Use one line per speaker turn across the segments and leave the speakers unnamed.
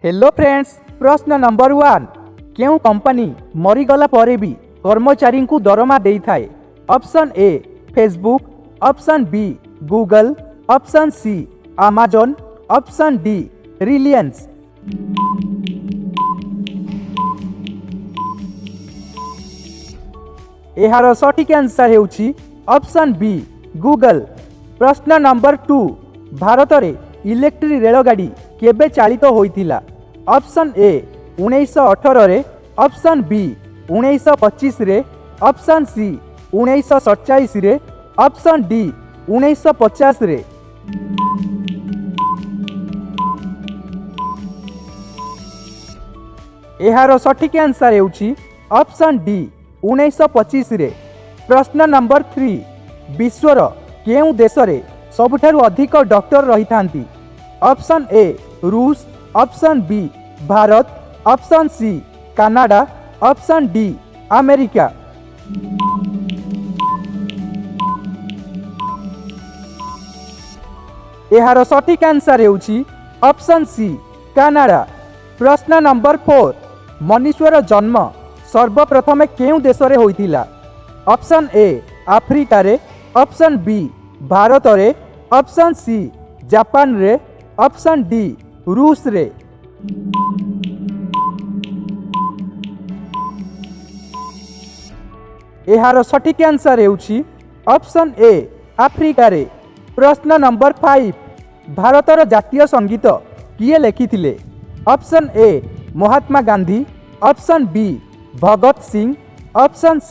Hello friends, ପ୍ରଶ୍ନ number 1। କେଉଁ company ମରିଗଲା ପରେ ବି କର୍ମଚାରୀଙ୍କୁ ଦରମା ଦେଇଥାଏ? Option A Facebook, option B Google, option C Amazon, option D Reliance. ଏହାର ସଠିକ୍ ଆନ୍ସର୍ ହେଉଛି ଅପସନ୍ ବି ଗୁଗଲ। ପ୍ରଶ୍ନ ନମ୍ବର 2। ଭାରତରେ ଇଲେକ୍ଟ୍ରିକ୍ ରେଳଗାଡ଼ି କେବେ ଚାଳିତ ହୋଇଥିଲା? ଅପସନ୍ ଏ 1918ରେ, ଅପସନ୍ ବି 1925ରେ, ଅପସନ୍ ସି 1947ରେ, ଅପସନ୍ ଡି 1950ରେ। ଏହାର ସଠିକ୍ ଆନ୍ସର୍ ହେଉଛି ଅପସନ୍ ଡି 1925ରେ। ପ୍ରଶ୍ନ ନମ୍ବର 3। ବିଶ୍ୱର କେଉଁ ଦେଶରେ ସବୁଠାରୁ ଅଧିକ ଡକ୍ଟର ରହିଥାନ୍ତି? ଅପସନ୍ ଏ ରୁଷ, option B Bharat, option C Canada, option D America. ଏହାର ସଠିକ୍ ଆନ୍ସର୍ ହେଉଛି ଅପସନ୍ ସି କାନାଡା। ପ୍ରଶ୍ନ ନମ୍ବର 4। ମନୁଷ୍ୟର ଜନ୍ମ ସର୍ବପ୍ରଥମେ କେଉଁ ଦେଶରେ ହୋଇଥିଲା? ଅପସନ୍ ଏ ଆଫ୍ରିକାରେ, ଅପସନ୍ ବି ଭାରତରେ, ଅପସନ୍ ସି ଜାପାନରେ, ଅପସନ୍ ଡି ରୁଷରେ। ଏହାର ସଠିକ୍ ଆନ୍ସର୍ ହେଉଛି ଅପସନ୍ ଏ ଆଫ୍ରିକାରେ। ପ୍ରଶ୍ନ ନମ୍ବର 5। ଭାରତର ଜାତୀୟ ସଙ୍ଗୀତ କିଏ ଲେଖିଥିଲେ? Option A Mahatma Gandhi, option B Bhagat Singh, option C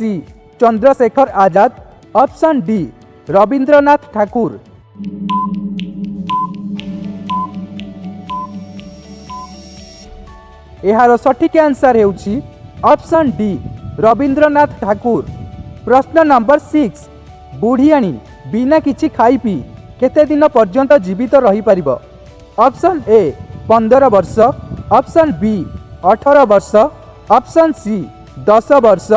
Chandrashekhar Azad, option D Rabindranath Thakur. ଏହାର ସଠିକ୍ ଆନ୍ସର୍ ହେଉଛି ଅପସନ୍ ଡି ରବୀନ୍ଦ୍ରନାଥ ଠାକୁର। ପ୍ରଶ୍ନ ନମ୍ବର 6। ବୁଢ଼ିଆଣୀ ବିନା କିଛି ଖାଇ ପିଇ କେତେ ଦିନ ପର୍ଯ୍ୟନ୍ତ ଜୀବିତ ରହିପାରିବ? ଅପସନ୍ ଏ 15 ବର୍ଷ, ଅପସନ୍ ବି 18 ବର୍ଷ, ଅପସନ୍ ସି 10 ବର୍ଷ,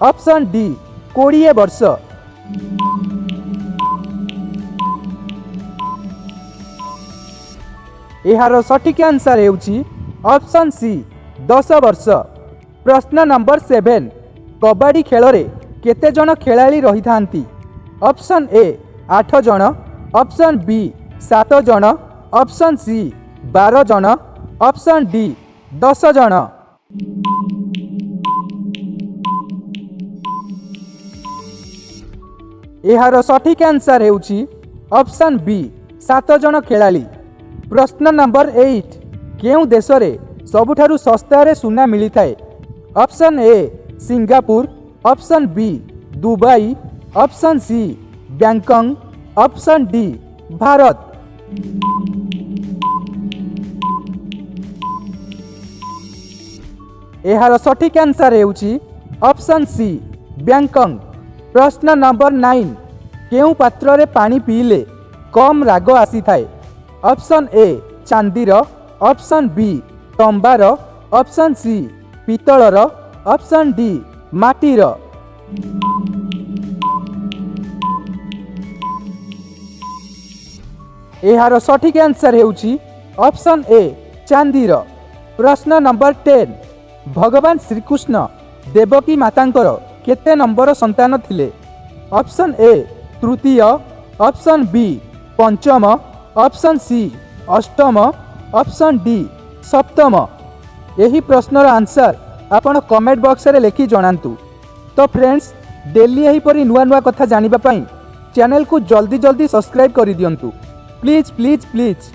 ଅପସନ୍ ଡି 20 ବର୍ଷ। ଏହାର ସଠିକ୍ ଆନ୍ସର୍ ହେଉଛି ଅପସନ୍ ସି 10 ବର୍ଷ। ପ୍ରଶ୍ନ ନମ୍ବର 7। କବାଡ଼ି ଖେଳରେ କେତେ ଜଣ ଖେଳାଳି ରହିଥାନ୍ତି? ଅପସନ୍ ଏ ଆଠ ଜଣ, ଅପସନ୍ ବି ସାତ ଜଣ, ଅପସନ୍ ସି 12 ଜଣ, ଅପସନ୍ ଡି 10 ଜଣ। ଏହାର ସଠିକ୍ ଆନ୍ସର୍ ହେଉଛି ଅପସନ୍ ବି ସାତ ଜଣ ଖେଳାଳି। ପ୍ରଶ୍ନ ନମ୍ବର 8। କେଉଁ ଦେଶରେ ସବୁଠାରୁ ଶସ୍ତାରେ ସୁନା ମିଳିଥାଏ? Option A Singapore, option B Dubai, option C Bangkok, option D Bharat. ଏହାର ସଠିକ୍ ଆନ୍ସର୍ ହେଉଛି ଅପସନ୍ ସି ବ୍ୟାଙ୍କକ୍। ପ୍ରଶ୍ନ ନମ୍ବର 9। କେଉଁ ପାତ୍ରରେ ପାଣି ପିଇଲେ କମ୍ ରାଗ ଆସିଥାଏ? ଅପସନ୍ ଏ ଚାନ୍ଦିର, ଅପସନ୍ ବି ତମ୍ବାର, ଅପସନ୍ ସି ପିତ୍ତଳର, ଅପସନ୍ ଡି ମାଟିର। ଏହାର ସଠିକ୍ ଆନ୍ସର୍ ହେଉଛି ଅପସନ୍ ଏ ଚାନ୍ଦିର। ପ୍ରଶ୍ନ ନମ୍ବର 10। ଭଗବାନ ଶ୍ରୀକୃଷ୍ଣ ଦେବକୀ ମାତାଙ୍କର କେତେ ନମ୍ବର ସନ୍ତାନ ଥିଲେ? ଅପସନ୍ ଏ ତୃତୀୟ, ଅପସନ୍ ବି ପଞ୍ଚମ, ଅପସନ୍ ସି ଅଷ୍ଟମ, ଅପସନ୍ ଡି ସପ୍ତମ। ଏହି ପ୍ରଶ୍ନର ଆନ୍ସର୍ ଆପଣ କମେଣ୍ଟ ବକ୍ସରେ ଲେଖି ଜଣାନ୍ତୁ। ତ ଫ୍ରେଣ୍ଡସ୍, ଡେଲି ଏହିପରି ନୂଆ ନୂଆ କଥା ଜାଣିବା ପାଇଁ ଚ୍ୟାନେଲକୁ ଜଲ୍ଦି ଜଲ୍ଦି ସବସ୍କ୍ରାଇବ୍ କରିଦିଅନ୍ତୁ। Please, please, please.